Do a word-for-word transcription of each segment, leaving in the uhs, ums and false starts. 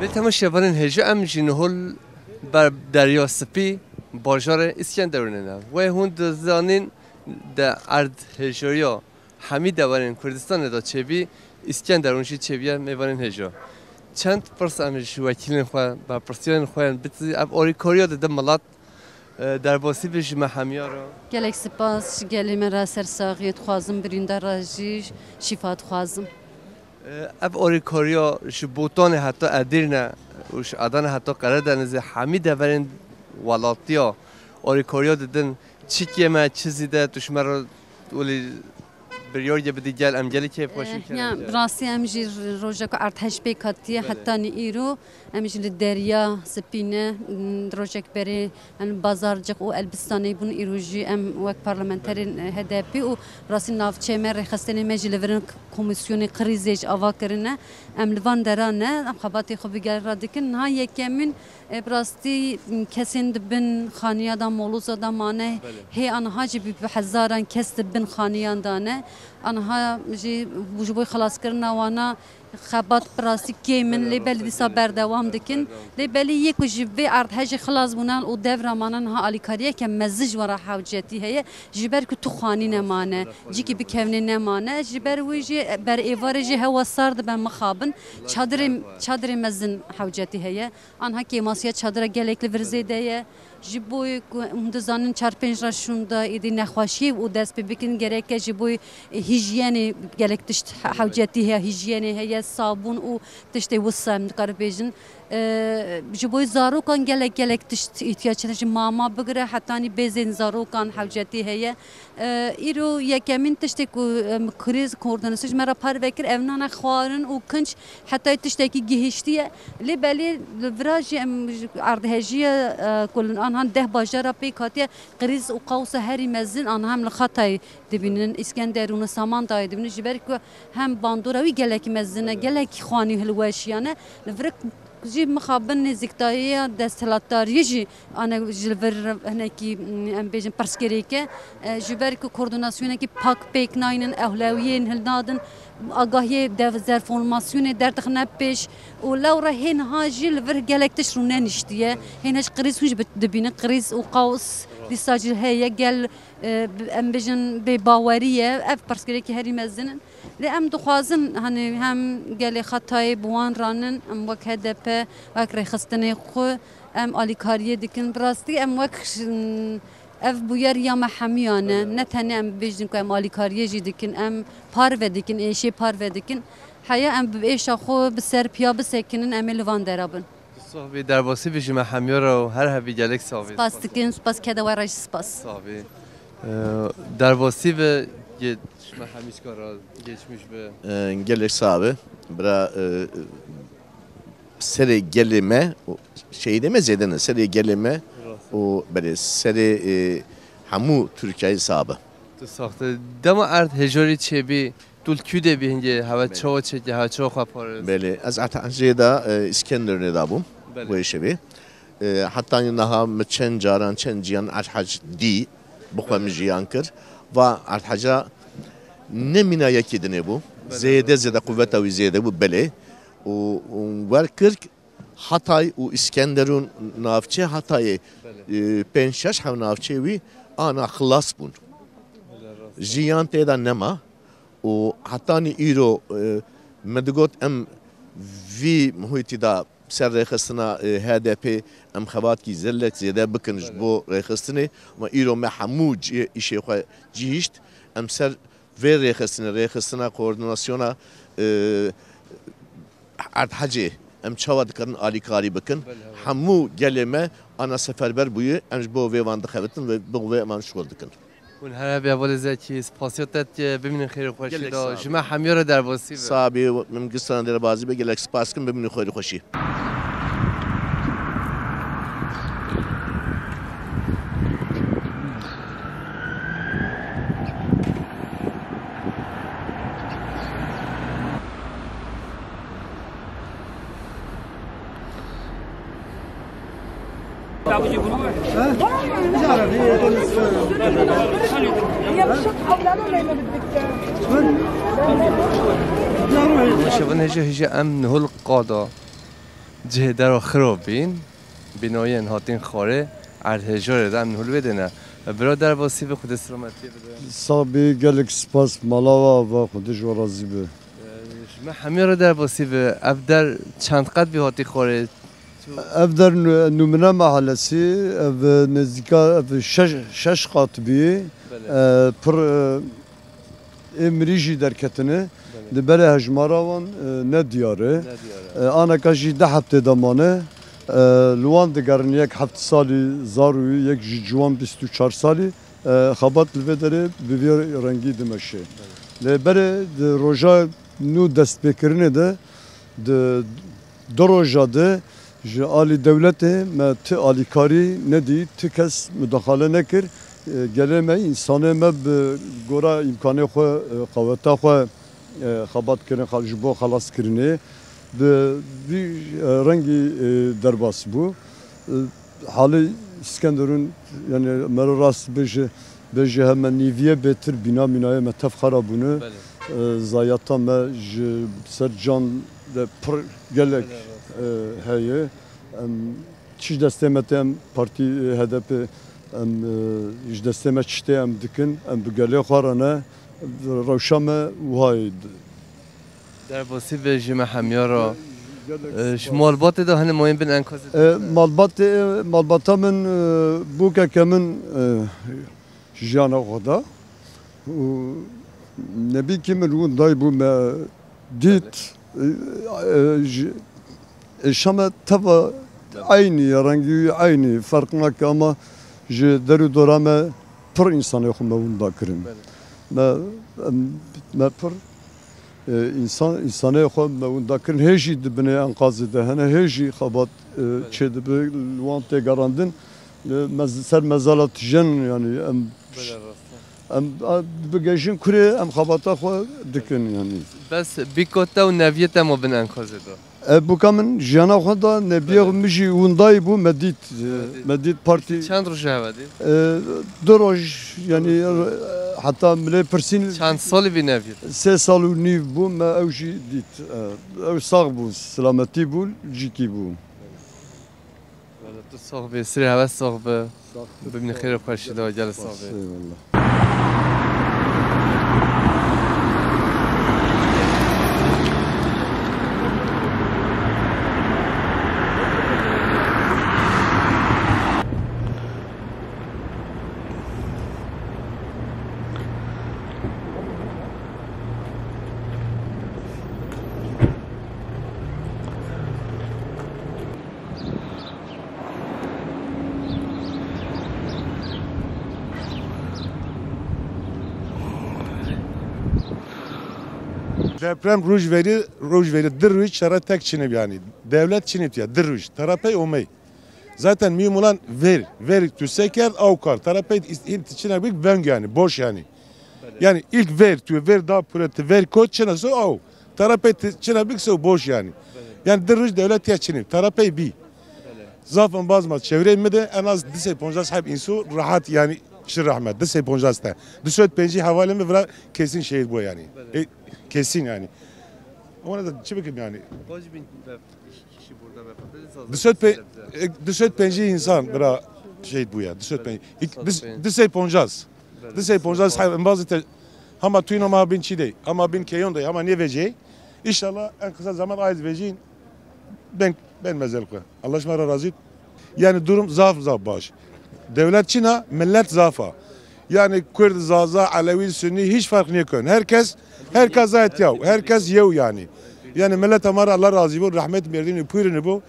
Belê temaşevanên hêja, em ji niho li ber Derya Spî, bajarê Îskenderûnê ne. Wê hûn dizanîn, di erdhêjariya hemî deverên Kurdistanê de çêbî, Îskenderûn jî çêbîye mêvanên hêja. Çend pirs em ji wekîlên xwe, berpirsiyarên xwe yên bitî, ev alîkariya didin milet, e, derbasî be ji me hemiya re. Gelek spas, ji gelê me re sersaxiyê dixwazim, birîndar re jî şîfa dixwazim. E, ev alîkariya ji Botanê heta Edîrne û ji Edanê heta Qeredenizê hemî deverên welatiya alîkariya didin. Çi kêm e, çi zêde, tu ji me re welî biryarê bidî gel, em gelî kêfxweş Eh, bikevin ya, gel. Bi rastî em jî rojek erdhej pêk hatiye Belê. Hetanî îro. Em jî li Derya Spî ne, rojek berê em Bazarcix û Elbistanê bûn, îro jî em wek parlamenterên, eh, H D P û rastî navçeyê me rêxistinê me jî li vir in k-, komîsyonê krîzê jî ava kirine. Em li van dera ne, em xebatê xwe bi gel re dikin. Niha yekemîn, e, bi rastî, m, kesên di bin xaniya de, moloza de mane, Belê. Hê aniha jî bi, bi hezaran kes di bin xaniyan de ne. Aniha jî ji bo xelaskirina wana xebat bi rastî kêm in, Belê, lê belê rastî dîsa kêm in. Berdewam dikin. Berdewam. Lê belê yê ku ji vê erdhejê xilas bûne û devra mane niha alîkariyeke mezin ji wan re hewcetî heye. Ji ber ku tu xanî nemane, Rastî, rastî. Cîkî bikevnê nemane. Ji ber wî jî ber êvarê jî hewa sar dibe mixabin. Çadirê, çadirê mezin hewcetî heye. Anha kêmasiya çadira gelek li vir zêde ye. Ji bo ku hûn dizanin çar pênc re şûnda êdî nexweşiyê û dest pê bikin, gereke ji bo hîjyenê gelek tişt he-, hewcetî heye, hîjyenê heye, sabûn û tiştê wisa em dikare bêjin. E, ji bo zarokan gelek, gelek tişt îhtiyac hene, ji mama bigire hetanî bêzên zarokan hewcetî heye. E, îro yekemîn tiştê ku, em, krîz koordînasyonê ji me re parve kir, ev nane xwarin û kinç hetayê tiştekî gihiştiye. Lê belê li vira jî em ji erdhejî ye, e, ku li anhan deh bajara pêk hatiye, krîz û qawsa herî mezin anha em li Xatayê dibînin, Îskenderûn û Samandayê dibînin. Ji ber ku hem bandora wî gelekî mezin e, gelekî xwanî hilweşiyane. Li vir jî mixabin nêzîktayiya desthilatdariyê jî ane ji li vir hinekî, em bêjin, pirsgirêk e. E, ji ber ku koordînasyonekî pak pêk naynin, ewlewiyên hilnadin, agahiyê dev-, dezenformasyonê derdixine pêş û lewra hê niha jî li vir gelek tişt rûneniştiye. Hê niha jî krîz hûn jî bi-, dibînin, krîz û kaos dîsa jî heye, gel, e, bi-, em bêjin bêbawerî ye. Ev pirsgirêkî herî mezin in. Lê em dixwazin, hani hem gelê Xetayê bi wan ranin, em wek H D P, wek rêxistinê xwe, em alîkariyê dikin. Bi rastî em wek, ev bûyer ya me hemiyan e. Belê. Ne tenê em bibêjin ku em alîkariyê jî dikin, em parve dikin, êşê parve dikin. Heya em bi êşa xwe bi ser piya bisekinin, em ê li van dera bin. Tu sax bî, derbasî bî ji me hemiya re û her hebî gelek sax bî. Spas dikin, spas keda we re jî spas. Sax bî. Ee, derbasî bî, ji me hemîşka re geçmiş bî. Ee, gelek sax bî. Bira, e, serê gelê me, û şehîdê me zêde ne, serê gelê me Rast. Û belê serê, e, hemû Tirkiyeyê sax bî. Tu sax dî. Dema erd hêjarî çêbî, tu li kû de bî hingê, hewe Belê. Çawa çêkî, hewe çawa xwe parêz? Belê, ez Erdhejê de, e, Îskenderûnê de bûm, Belê. Wê şevê. E, hetanî niha min çend caran, çend ciyan Erdhec dî, bi xwe min jiyan kir. Va Erdheca ne mîna yekî dinê bû. Belê. Zêde, zêde quweta wî zêde bû, belê. Û, û wer kir Hatay û Îskenderûn, navçe Hatayê, Belê. E, pênc şeş hev navçeyê wî ana xilas bûn. Belê, rast. Jiyan tê de nema û hetanî îro, e, me digot em vî muhîtî de ser rêxistina, e, H D P em xebatkî zelek zêde bikin ji Belê. Bo rêxistinê. Ma îro me hemû cî-, îşê xwe cihişt. Em ser vê rêxistinê, rêxistina koordînasyona, e, Erdhecê em çawa dikarin alîkarî bikin? Belê, evet. Hemû gelê me ana seferber bûye, em ji bo vê van dixebitin ve bo vê van şixul dikin. Hûn her hebî hevalê Zekî, spasiya te dikin, bimînin xêr û xweşî Gelek de. Sax Ji me bî. Hemiya re derbasî be. Sax bî, min gistanan derbasî be, gelek spas dikim, bimînin xêr û xweşî. Şevin hêja hêja em niho li qada. Cihê dero xirab bîn, bînayên hatîn xwarê, erd hêjarê de em hûl wê dêne. Bira derbasî bi Xwedê selametiyê bide. Sax bî, gelek spas, mala we ava, Xwedê ji we razî be. Ji me hemiya re derbasî bi, ev der çend qet bî hatî xwarê? Ev der Nu-, Numune Mahallesî, ev nêzdîka, ev şeş, şeş qat bî. Belê. E, pir, e, ê mirî jî derketine. Belê. Di berê hejmara wan, e, ne diyar e. Ne diyar e. E, aneka jî du heftê de mane. E, li wan digerin yek heft salî zar û yek jî ciwan bîst û çar salî. E, xebat li vê derê bi vî rengî dimeşe. Belê. Lê berê di roja nû destpêkirinê de, di du roja de ji alî dewletê me ti alîkarî nedî, ti kes mudaxale nekir. E, gelê me, însanê me bi gora îmkanê xwe, e, qaweta xwe, e, xebat kirin, xal-, ji bo xelas kirinê. Bi vî, e, rengî, e, derbas bû. E, Halê Îskenderûn, yani, me re rast bêje, bêje heme nîviyê bêtir bîna mînayê me tev xera bûne. Belê. E, zayata me ji ser can de pir gelek, Belê, rast. e, heye. Em çi ji destê me tê, em partî, e, H D P, em, e, ji destê me çi tê em dikin, em bi gelê xwe re ne. Rewşa me wiha ye. Derbasî be ji me hemiya re. Gelek E, ji spas. Malbatê de hene mayîn bin enkazê E, de. Malbatê, malbata min, e, bûkeke min, e, jiyana xwe da. Û nebîkî min winday bû, me dît. E, e, ji, êşa me teva eynî ye, rengî wî eynî, ferq nake, ama ji der û dora me pir însanê xwe me winda kirin. Belê. Me, em, me pir E, însan, însanê xwe me winda kirin. Hê jî di binê enqazê de hene, hê jî xebat, e, Belê. çêdibe, li wan tê gerandin. E, mez-, ser mezala tijên, yani, em, Belê, rast e. em, a, bigehîjin kurê, em xebata xwe dikin, yani. Bes bîka te û neviyê te ma bin enqazê de. E, bûka min jiyana xwe da, nebiya Belê. min jî windayî bû, me dît, e, Me dît. me dît partî. Çend roj e heve dît? E, du roj, yani, e, heta milê pirsîn Çend salî bî neviye? sê sal û nîv bû, me ew jî dît. E, ew sax bû, selametî bû, cîkî bû. Wele tu sax bî, sirê hewe sax be. Bimîne xêr û xweşî de, gel sax bî. Eyvallah. Deprem roj verî, roj verî di roj çare tek çinib yani. Devlet çinib ya, di roj. Terapey omey. Zaten mühim olan ver. Ver tu se kerd, aw kar. Terapey is-, him çinebik veng yani, boş yani. Yani ilk ver, tu ver da pure, tu ver kot çine so aw. Terapey tu çinebik so boş yani. Yani di roj devlet ya çinib. Terapey bi. Zaf embaz ma çevrê mi de en az du sed poncas heb insu rahat yani şi rahmet. Du sed poncas te. Du sed pencî hevalê mi vira kesin şehit bu yani. E, kesin yani. Ama ne de çi bikim yani? Kaç bin ve kişi burada vefat etti? Du sed pe-, e, du sed pencî insan vira şehit bu ya. Du sed pencî. İk-, du-, du sed poncas. Du sed poncas heb embaz te. Hama tuyna ma bin çi dey. Hama bin keyon dey. Hama ne vecey. İnşallah en kısa zaman ayız vecin. Ben, ben mezel xwe. Allah şima re razî. Yani durum zaf zaf baş. Devlet çina, millet zafa. Yani Kurd, Zaza, Alevi, Sunni hiç fark nêkun. Herkes, herkes zayet yaw. Herkes yew yani. Yani millet amara Allah razî bû, rahmet merdini pûrini bû.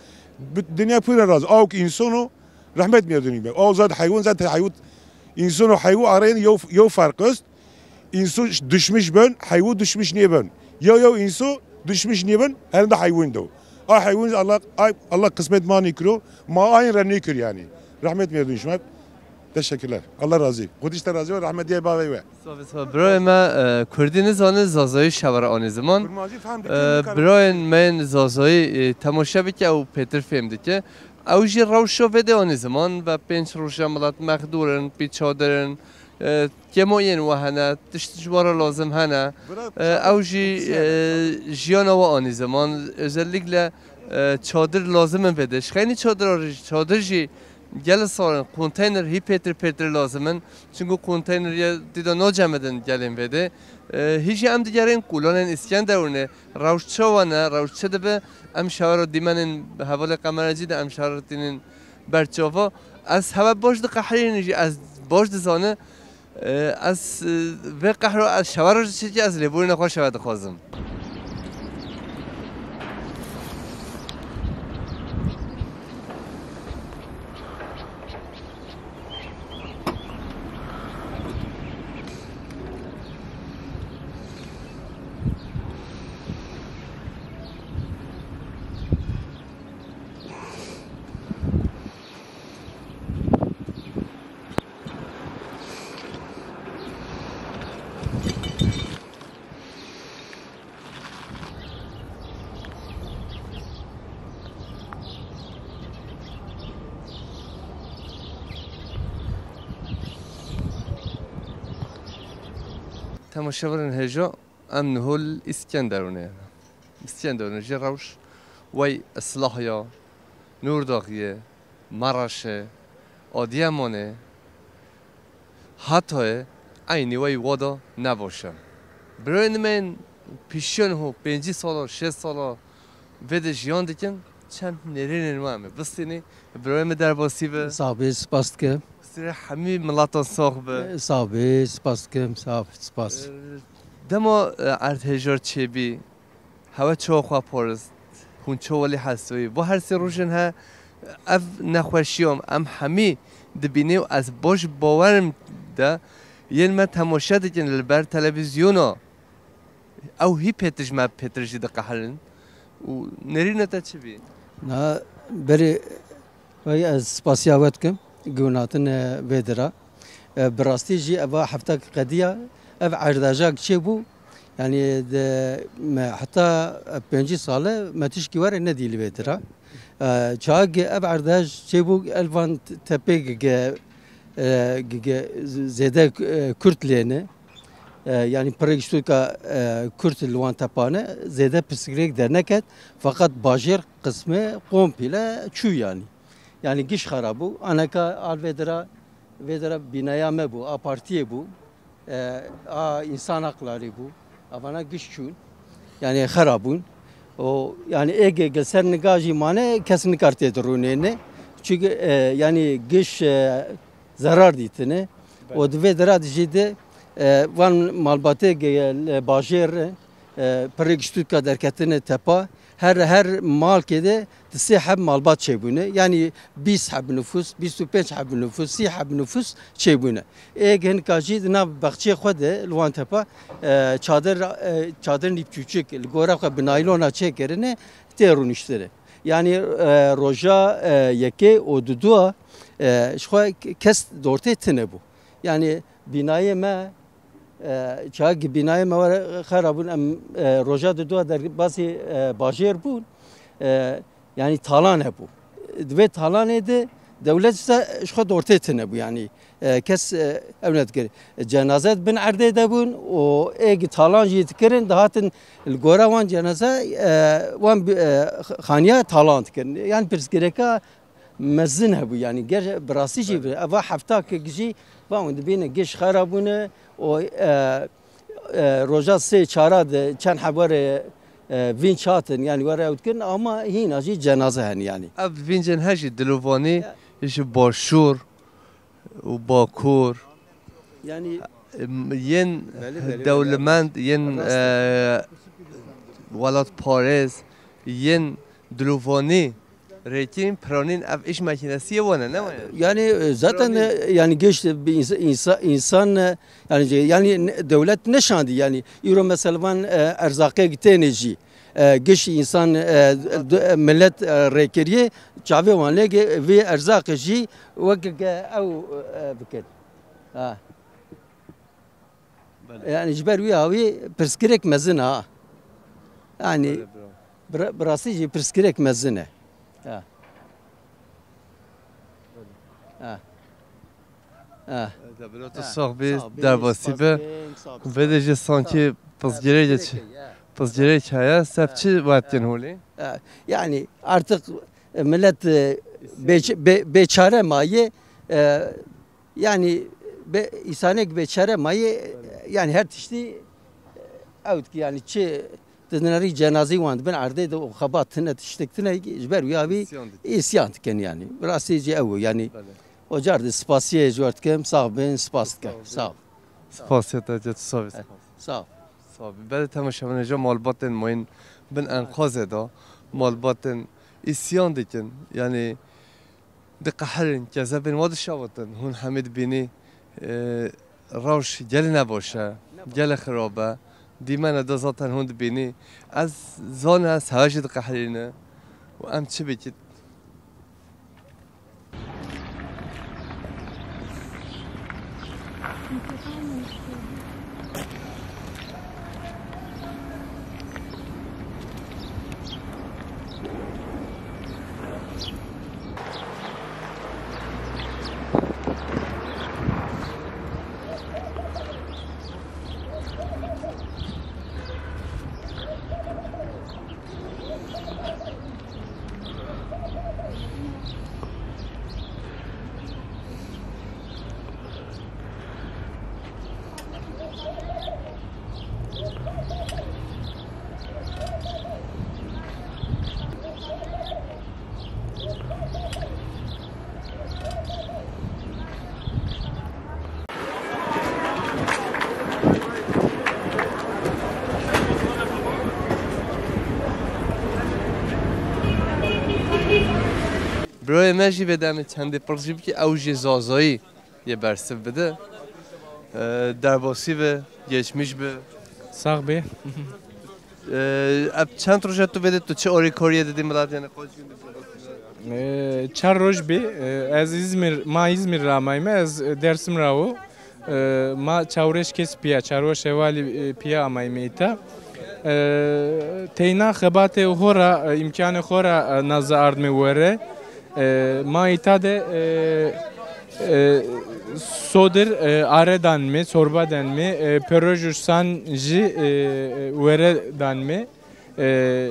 Bu dünya pûrin razî. Awk insonu, rahmet merdini bû. Aw zat hayvan, zat hayvan. Insonu hayvan arayın yew, yew fark ist. Însu düşmüş bin, heywu düşmüş nêbin. Ya, ya însu düşmüş nêbin, herinde heywan do. A heywan Allah, ay, Allah kısmet ma nêkiro, ma ayn re nêkir yani. Rahmet merdin şima. Teşekkürler. Allah razı. Xwedî ji te razî be, rahmet diye bavê we. Sağ ol, sağ ol. Birayê me, e, Kurdî nizane, Zazayî şevere anî ziman. Kurmancî fehm dike, E, nîkar- Birayên me yên Zazayî, e, temaşe bike û pêtir fêm dike. Ew jî rewşa vê de anî ziman ve pênc roje milet mexdûr in, pî çadir in, e, kêmayên we hene, tişt ji we re lazim hene. E, ew jî, e, jiyana we anî ziman, özellikle E, çadir lazim in vêde. Ji xeynî çadira re jî, çadir jî gelek sal in, konteyner hî pêtir pêtir lazim in. Çunku konteyner yê dîda nacemidin gelên vêde. E, hî jî em digerên kolanên Îskenderûnê. Rewş çawa ne, rewş çi dibe? Em şewera dîmenên hevalê Qemerecî de em şewera tînin ber çava. Ez hewe baş diqehirînim jî, ez baş dizanim. Ee, ez, e, vê qehro ez şewe re çêkî ez lêborîna xwe şewe dixwazim. Temaşevanên hêja, em niho li Îskenderûnê ne. Îskenderûnê jî rewş wey Islahya, Nûrdaxiyê, Maraşê, Adiyamanê, Hatayê eynî wey wada nebaş e. Birayên me yên pêşiya niho pêncî sala, şêst sala vê de jiyan dikin, çend nêrînên me em ê bistînî. Birayê me derbasî be. Sax bî, spas dikim. Sirê hemî milatan sax be. Sax bî, spas dikim, sax, spas. Dema, e, erdhêjar çêbî, hewe çawa xwe parist, hûn çawa lê hesûyî? Bo her sê rojên he ev nexweşiya em hemî dibînê û ez baş bawer im de yên me temaşe dikin li ber televîzyona. Ew hî pêtir ji me pêtir jî diqehirin û nêrîna te çi bî? Na berê Vay, ez spasiya we dikim, giwnatin, e, vê dira. E, bi rastî jî eva heftak qediya, ev erdajak çêbû, yanî de me heta pêncî sale me tişkî were nedî li vê dira. E, çaxê ev erdaj çêbû, el van tepê ge, e, ge, ge, zêde, e, Kurd lêne. E, yanî pirêk ji tûka, e, Kurd li wan tepane zêde pirsgirêk derneket, feqet bajêr qismê komple çû yanî. Yanî giş xera bû. Aneka al vê dira, vê dira bînaya me bû, a partiyê bû, e, a însan haklarî bû. Avana giş çûn. Yanî xera bûn. O, yanî ê ge-, ge ser niga jî mane, kes nikar tê dirûnêne. Çunke, e, yanî giş, e, zerar dîtine. Belê. Û di vê dira de jî de, e, van malbatê ge-, li bajêr, e, pirêk ji tûka derketine tepa. Her, her malkê de di sê heb malbat çêbûne. Yanî bîst heb nifûs, bîst û pênc heb nifûs, sî heb nifûs çêbûne. Ê hinika jî di nav bexçê xwe de li wan tepa, e, çadir, e, çadirên çûçik li gora xwe bi naylona çêkirine tê rûniştine. Yanî, e, roja, e, yekê û dudua, e, ji xwe kes dortê tine bû. Yanî bînayê me, e, çaxê bînayê me were xera bûn, em, e, roja dudua derbasî, e, bajêr bûn. E, Yanî talan hebû. Di vê talanê de dewlet ji xwe dortê tine bû, yanî, e, kes, e, ew nedikir. Cenaze di bin erdê de bûn û ê gi talan jî dikirin, dihatin li gora wan cenaze, e, wan bi, e, xaniya talan dikirin. Yanî pirsgirêka mezin hebû, yanî ger bi rastî jî bi, eva hefta kek jî van dibîne giş xera bûne û, e, e, roja sê çara de çend heb were, e, vînç hatin, yanî were ew dikirin, ama hîna jî cenaze hene yanî. Ev vîncên he jî dilovanî Ya. ji başûr û bakur, Yanî em, yên Belê, belê, belê. dewlemend, yên, Rast. e, welatparêz, yên dilovanî Rêkîn, piranîn, ev îş makînesiyê wan e, ne wan e? Yani, e, zaten, Piranîn. e, yani geç bir insa-, insa-, insan, e, yani, yani ne-, dewlet neşandî, yani îro mesela van, e, erzaqê têne jî, e, geç insan, e, d-, e, millet, e, rêkiriyê çavê wan lê ge-, vê erzaqê jî wek ge ew, e, bikin. Ha. Belê. Yani ji ber wî hawî pirsgirêk mezin ha. Yani Belê, bravo. bi ra-, bi rastî jî pirsgirêk mezin e. Ha. Belê. Ha. Ha. Belê, tu Ha. sax bî, Sax bî, derbasî spas be. Bê, sax bî, Vê de sax jî bî. sankî Sax bî. pirsgirêk Pirsgirêk çi-, e, ya. Tezcirek heye, sef çi wetkin holê? E, yani artık millet, e, beç-, be-, beçare maye, e, yani be-, insanek beçare maye, e, yani her tiştî, e, ew dike yani çi dinarî cenazî wan dibin erdê de û xebat tine tiştek tine ji ber wî avî Îsyan dikin. Îsyan dikin yani. Rastî jî ew yani. Belê. Ocar de spasiyê ji we dikim, sağ bin, spas dikim. Sağ ol. Spasiya te, tu sağ bî. Sağ ol. Sağ ol. Belê temaşevanê, ji malbatên mayîn bin enqazê de, malbatên îsyan dikin, yanî diqehirin, kezebên wa dişewitin, hûn hemî dibînî, e, rewş gelê nebaş e, gelê xirab e, dîmene de zaten hûn dibînî, ez zane ez hewe jî diqehirîne û em çi bikit. Birayê me jî vê demê çendê pir jî bikî, ew jî zazayî yê bersiv bide. Ee, derbasî be, geçmiş be. Sax be. Ee, ev çend roj e tu vê de tu çi alîkariyê didî milet, yani kaç gün didî? Ee, çar roj bî. Ee, ez Îzmîr, ma Îzmîr ra mayme, ez Dersim ra wo. Ee, ma çawreş kes piya, çarweş hevalî, e, piya amayme îta. Ee, teyna xebatê xo ra, e, îmkanê xo ra, e, naze ardme were. E, ma îta de, e, e, sodir, e, are dan me, çorba dan me, e, peroj û san jî, e, e, were dan me. E,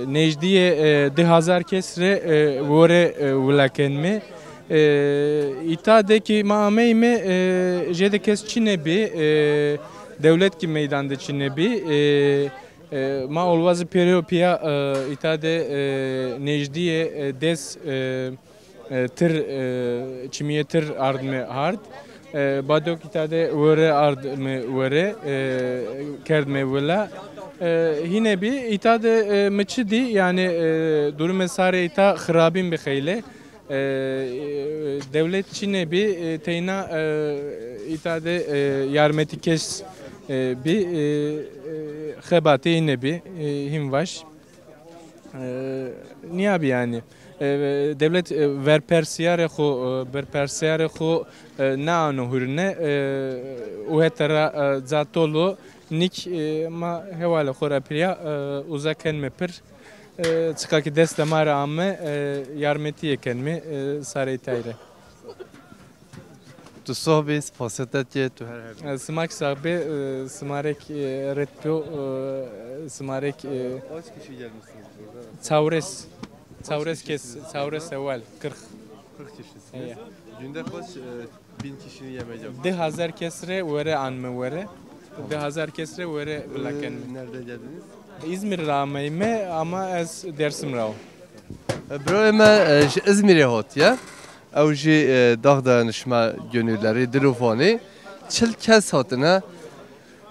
nêjdiyê, e, di hazar kes re, e, were, e, wila ken me. E, îta de ki ma ameyme, e, jê de kes çi nebî, e, dewlet ki meydan de çi nebî. E, E, ma olwazî pêro piya, e, îta de, e, nêjdiyê, e, des, e, e, tir, e, çimiyê tir ard me hard. E, badok îta de were ard me were, e, kerd me wila. E, hîne bî, îta de, e, mi çi dî, yani, e, durumê sarê îta xirabîn bi xeyle. E, dewlet çi nebî, e, teyna, e, îta de, e, yarmetî kes, e, bî, e, e, xebatê nebî, e, hîn vaş. E, niya bî yani. E, dewlet, e, verpersiyarê xo, e, berpersiyarê xo, e, neano hurine, e, û hetera, e, ca tolo nik, e, ma hevalê xo ra piriya, e, uza kenme pir. E, çiqa ki destê ma re ame, e, yarmetiyê kenme, e, sarê tayre. Tu soh bî, spasiyê te diye, tu her her. E, simak sax be, e, simarek, e, ret pyo, e, simarek, e, Kaç kişi gelmişsiniz burada? Çawres. Çawres kes, çawres ewal, kırk. Kırk kişisiniz. Eya. Günde kaç, e, bin kişinin yemeği yapar? Di hazar kes re were anme were. Di hazar kes re were bilaken me. Ee, nereden geldiniz? İzmir ra ameyme ama ez Dersim ra o. E, birayê me, e, ji Izmîrê hatiye. Ew jî, e, dax de nişme gönülleri, dil û fanê. Çil kes hatine.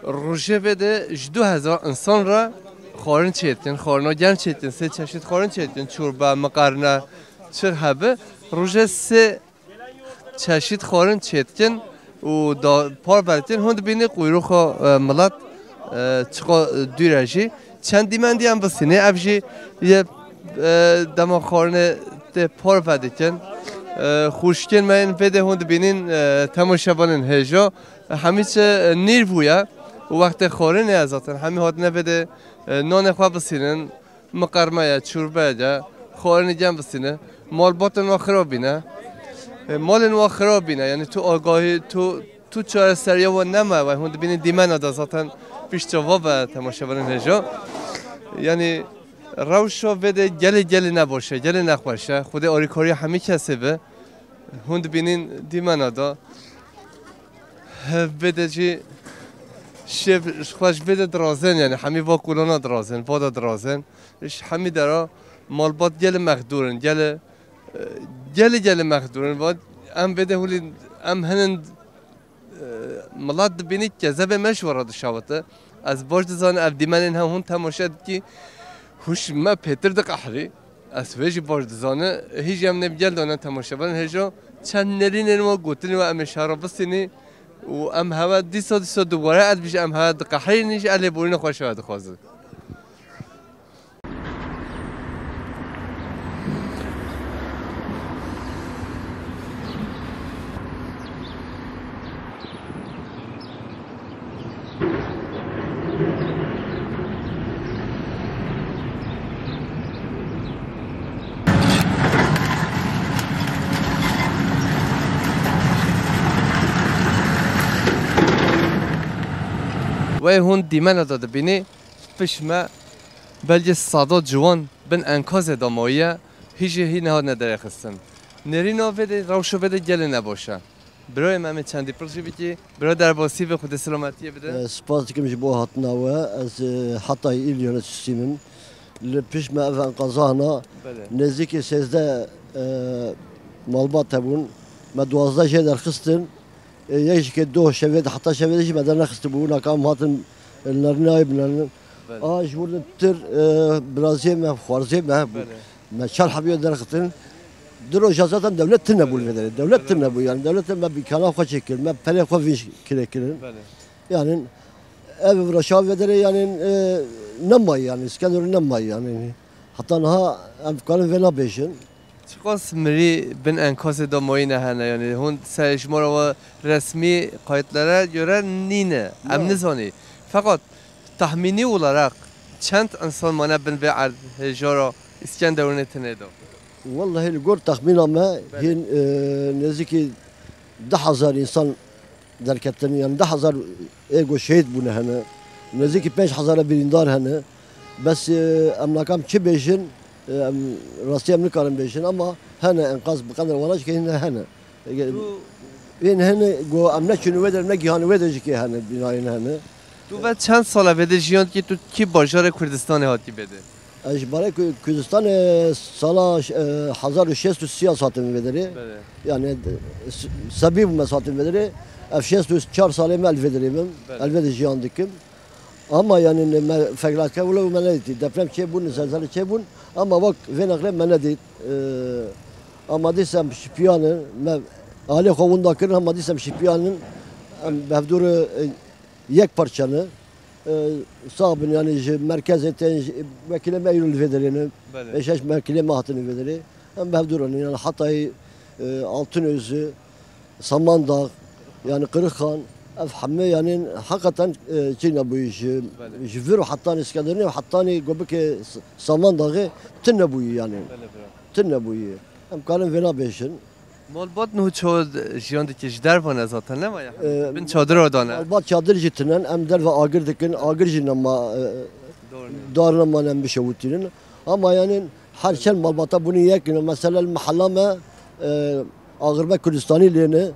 Rojê vê de ji du hezar insan re xwarin çêdikin, xwarina germ çêdikin, sê çeşit xwarin çêdikin, çorbe, miqerne, çir hebe. Rojê sê çeşît xwarin çêdikin û da, parve dikin. Hûn dibînî quyruxa, e, milet, e, çiqa dûr e jî. Çend dîmen dî em bistînê, ev jî yê, e, dema xwarinê tê parve dikin. E, xwişkên me yên vê de hûn dibînîn, e, temaşevanên hêja. Hemî çi, e, nîr bûye û wextê xwarinê ye zaten. Hemî hatine vê de, e, nanê xwe bistînin. Miqerme ye, çorbe ye, xwarinê germ bistîne. Malbatên wa xirab bîne. E, malên wa xirab bîne. Yani tu agahî, tu, tu çareseriya wa nema, ve hûn dibînin dîmena de zaten pişta va ve temaşevanên hêja. Yanî rewşa vê de gelê, gelê nebaş e, gelê nexweş e. Xwedê alîkariya hemî kesê be. Hûn dibînin dîmena da. Vê de jî şev ji xwe ji vê de dirazên, yanî hemî va kolana dirazên, va de dirazên. Ji hemî dera malbat gelê mexdûr in, gelê, e, gelê, gelê mexdûr in. Va em vê de hûlî em hinin, e, milet dibînî kezebê me ji we re dişewite. Ez baş dizanim ev dîmenên hev hûn temaşe dikî, hûn ji me pêtir diqehrî. Ez vê jî baş dizane, hîj em nê bi gel dane temaşevanên hêja çend nerînên we gotinê we em ê şehra bistînî û em hewe dîsa dîsa dubare ez bijî em hewe diqehirînî ji elê borîna xwe şewe dixwazin. Wê hûn dîmena de dibînî, pişt me belkî sada ciwan bin enkazê de mayiye, hîjê hî nehatine derêxistin. Nêrîna vê de, rewşa vê de gelê nebaş e. Birayê me, em ê çendî pir jî bikî. Bira derbasî ve, Xwedê selametiyê bide. Ez spas dikim ji bo hatina we. Ez, e, Hatay il yöneticisi min. Li pişt me ev enqaza hene. Belê. Nêzîkî sêzdeh, e, malbat hebûn. Me duwazdeh jê derxistin. E, yek jî ke doh şevê de, heta şevê de jî me dernexistibû. Naka em hatin, e, nerînayê binerin. Belê. A ji wir de pitir, e, biraziyê me, xwarziyê me hebû. Belê. Me çar hebî derxistin. Di roja zaten dewlet tune bû li vê derê. Dewlet tune bû yani. Dewlet me bîkana xwe çêkir. Me perê xwe vî kirê kirin. Belê. Yani ev reşa vê derê yani, e, nemayî yani. Skenderû nemayî yani. Heta niha em karin vê nabêjin. Çiqas mirî bin enkazê de mayîne hene yani. Hûn se ji mora we resmî kayıtlara göre nîne. Em nizanî. Feqat tahmînî olarak çend insan mane bin vê erd hêjara Îskenderûnê tinê de? Wellahî li gor texmîna me hîn, e, nêzîkî du hezar însan derketin, yani du hezar ê ku şehîd bûne hene. Nêzîkî pênc hezar birîndar hene. Bes, e, em nakam çi bêjin, e, em rastî em nikarin bêjin ama hene enqaz bi qedra wana jî hene. Ê, ên hene ku em neçûn wê der, negihan wê der jî hene, bînayên hene. Tu ve çend sala vê de jiyan dikî, tu kî bajarê Kurdistanê hatî vê de? Ez ji barê Ku-, Kurdistanê sala, e, hezar û şêst û sî hatim vê derê. Belê. Yani, e, s-, sebî bûme hatim vê derê. Ev şêst û çar salê me li vê derê bim. Belê. Li vê de jiyan dikim. Ama yani me felaketê wilo me nedîtî. Deprem çêbûn, zelzele çêbûn. Ama wek vê nexrê me nedît. E, ama dîsem şipiyan in. Me alê xwe winda kirin, ama dîsem şipiyan in. Em bi hevdû re, e, yek parçe ne. E, sax bin, yani ji merkezê tên, ji wekîlê me îro li vê derê ne. Belê. Beş şeş wekîlê me hatine vê derê. Em bi hevdû re ne. Yani Hatayê, e, Altınözü, Samandağ, yani Kırıkhan, ev hemû yani hakikaten, e, çî nebûyî ji, belê, ji vir û hetanî Skenderûnê û hetanî Gobikê S-, Samandaxê tune bûyî yani. Belê, bira. Tune bûyî. Em karin vê nabêjin. Malbat niho çawa jiyan dike, ji derve ne zaten, ne ma ya? Ee, bin çadir oda ne? Malbat çadir jî tinen, em derve agir dikin, agir jî nema, e, dar nema, nem bişewitînin. Ama yani her çend malbata bûnî yek, mesela li mehela me, e, axirbe Kurdistanî lê ne.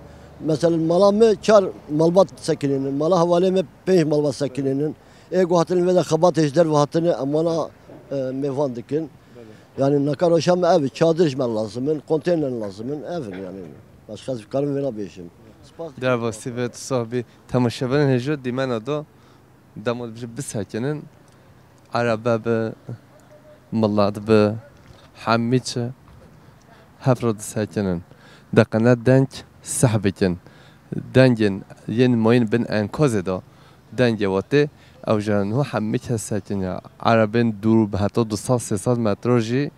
Mesela li mala me çar malbat sekinînin, mala hevalê me pênc malbat sekinînin. Ê ku hatinin vê de xebatê ji derve hatine, em wana, e, mêvan dikin. Belê. Yani naka roşa me ev, çadir ji me lazim in, konteyner lazim in, ev in yani. Başka ez karim vê nabêjim. Spas. Derbasî ve tu sax bî, temaşevanên hêja dîmena da dema dibêje bisekinin, erebe bi, milet bi, hemî çi, hev re disekinin. Deqene deng seh bikin. Dengên yên mayîn bin enkazê de, dengê we tê, ew jî niha hemî kes sekiniye. Erebên dûr bi heta du sed sê sed metre jî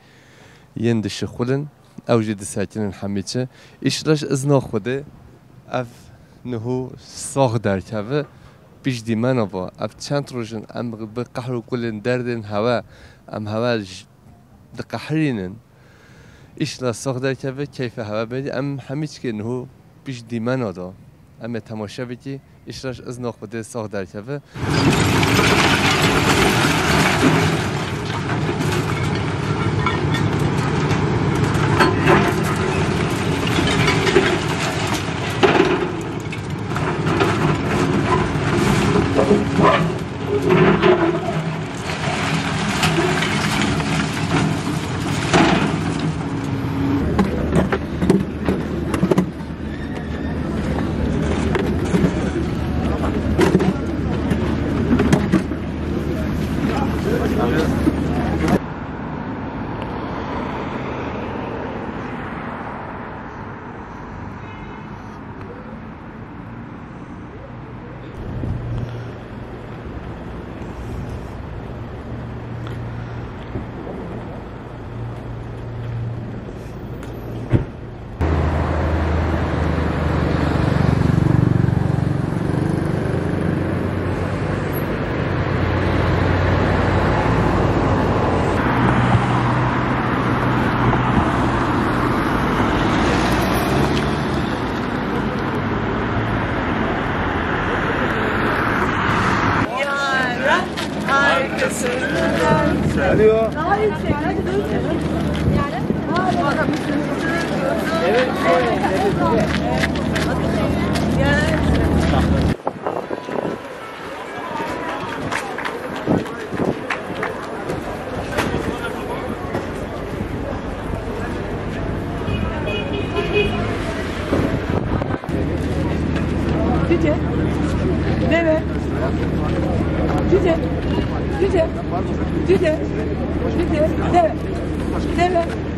yên dişixulin, ew jî disekinin hemî çi. Îşla ji izna Xwedê ev niho sax derkeve, pişt dîmena va. Ev çend roj in em bi qehr û kulên derdên hewe, em hewe ji, diqehirînin. Îşla sax derkeve, keyfe hewe bêjî. Em hemî çikê niho pişt dîmena da. Em ê temaşe bikî. Îşla ji izna Xwedê sax derkeve. Alo. Cüce. Deve. Cüce. Cüce. Cüce. Cüce. Deve. Deve.